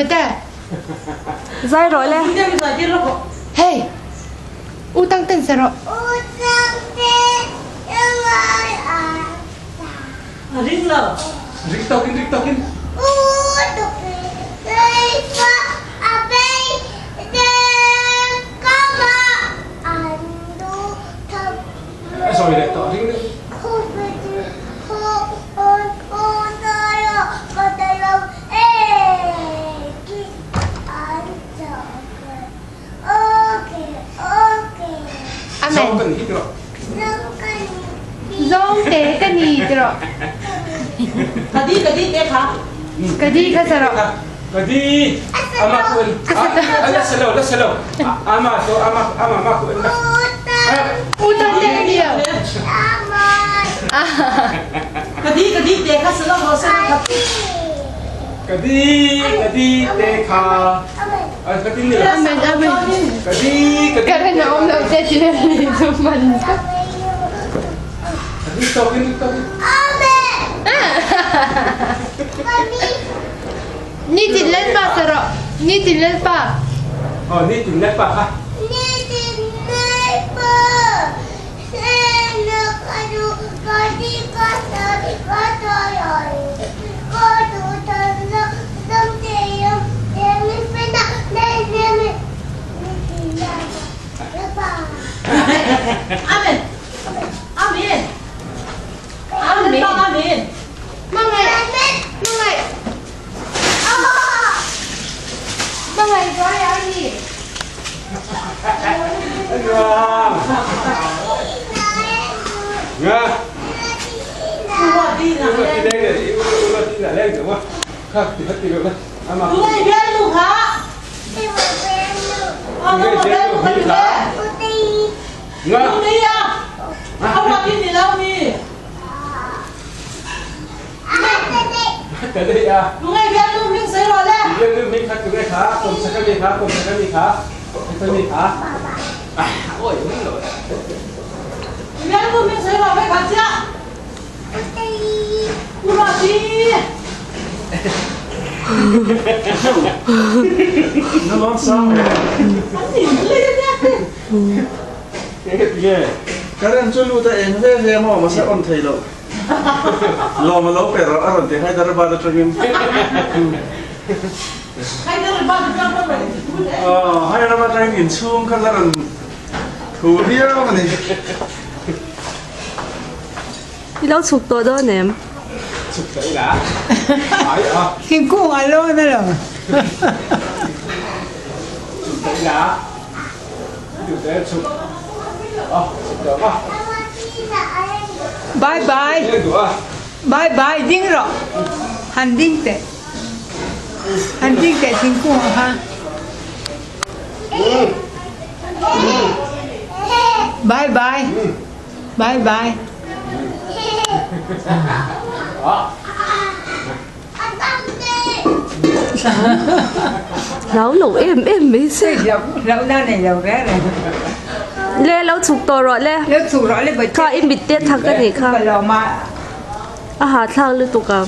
Mate. Zai rawh le. Hey. U tang ten sa rawh. Ring tawkin ring tawkin. Sawi leh tawh ring deuh. Amen. Zawng te ka ni ti rawh. Kadi kadi te kha. Kadi kha sa rawh. Kadi ama ku en. La sa lo la sa lo. Ama to ama ama ma ku en. Utang te ka ni lo. Kadi kadi te kha sa lo rawh sa lo. Kadi kadi te kha. Amen amen. Karen a awm loh te chi nen ni chu man. Nitin Lalpa sa rawh. Nitin Lalpa. Oh, nitin Lalpa kha. Nitin Lalpa. Amen. Amen. Amen. Amen. Mangai. Mangai. Mangai zuai a ni. Karen chu lut a eng ve ve maw mahse on thei lo. Lawm a lo pe rawh a rawn ti Hyderabad atangin. Aw Hyderabad atangin inchhung kha la rawn thu viau a ni. I lo chhuk tawh dawn em? Chhuk tawh ila ai a. Thingkung a lawn a lo. Chhuk tawh ila i duh tawh em chhuk a chhuk tawh ang a. Bye bye. Bye bye ding rawh. Han ding teh. Han ding teh thingkung ah khan. Bye bye. Bye bye. Hlau lo em em mai se. Hlau na nei lo reng reng. Le lo chhuk tawh rawh le. Lo chhuk rawh le Kha i mit te thak a nih kha. A hahthlak lutuk ang.